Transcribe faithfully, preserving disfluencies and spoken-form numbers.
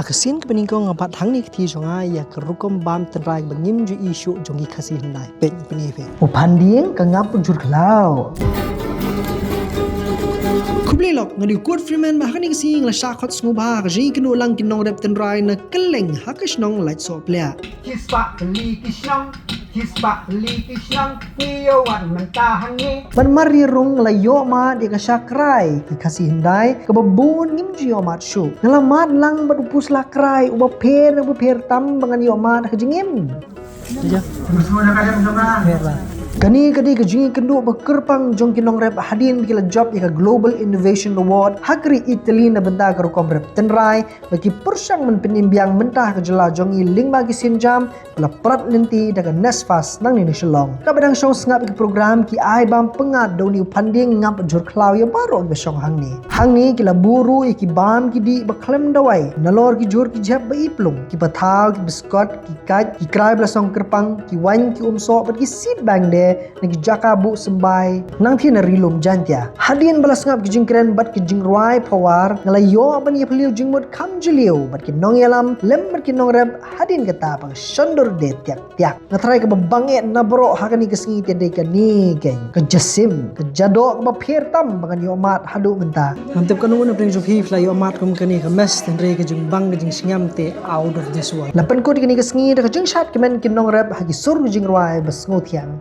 Ka sien kaba nyngkong nga bat hangne ka kti jong nga ïa ka rukom bam tynrai ba ngim ju i shuh jong ki Khasi hyndai. Peit pyni peit. U phandieng ka ngap jhur khlaw. Khublei lok, nga dei u Kurt Freeman, ba ha kane ka sngi nga la shah khot sngewbha ka jingïakynduh lang ki nongrep tynrai na kylleng ha ka shnong Laitsohpliah. Ki spah tylli ki shnong, ki spah tylli ki shnong, ngi ïoh wad mynta hangne. Ban mar ïa rung nga la ïoh mad ïa ka shakrai ki Khasi hyndai kaba bun ngim ju ïoh mad shuh. Nga la mad lang bad u pusla krai uba pher na uba pher tam ba ngan ïoh mad ha ka jingim. Kane ka dei ka jingïakynduh ba kyrpang jong ki nongrep hadien ba ki la jop ïa ka Global Innovation Award ha ka ri Italy na bynta ka rukom rep tynrai ba ki pyrshang ban pynim biang mynta ha ka jylla jong ngi lyngba ki sienjam ba la prat lynti da ka NESFAS nangne na Shillong. Kaba dang shong sngap ïa ki program ki ai bam pyngngad da une u phandieng ngap jhur khlaw ïa baroh kiba shong hangne. Hangne ki la buh ruh ïa ki bam ki dih ba khlem dawai nalor ki jhur ki jhep ba i plung, ki pathaw, ki biskot, ki kait, ki krai ba la song kyrpang, ki waiñ, ki umsoh bad ki seed bank de na ki jaka buh symbai nangthie na Ri Lum Jaiñtia. Hadien ba la sngap ki jingkren bad ki jingrwai phawar, nga la ïoh ban ïaphylliew jingmut kham jylliew bad ki nongïalam lem bad ki nongrep hadien kata ba ka shondur de tiak tiak. Nga tharai kaba bang eh na baroh ha kane ka sngi te dei kane keiñ ka jasim, ka jadoh kaba pher tam ba ngan ïoh mad haduh mynta. Ngam tip katno na pdeng jong phi phi la ïoh mad kum kane ka mess, hynrei ka jingbang ka jingsngem te out of this world. La pynkut kane ka sngi da ka jingshad kmen ki nongrep ha ki sur ki jingrwai ba sngewthiang.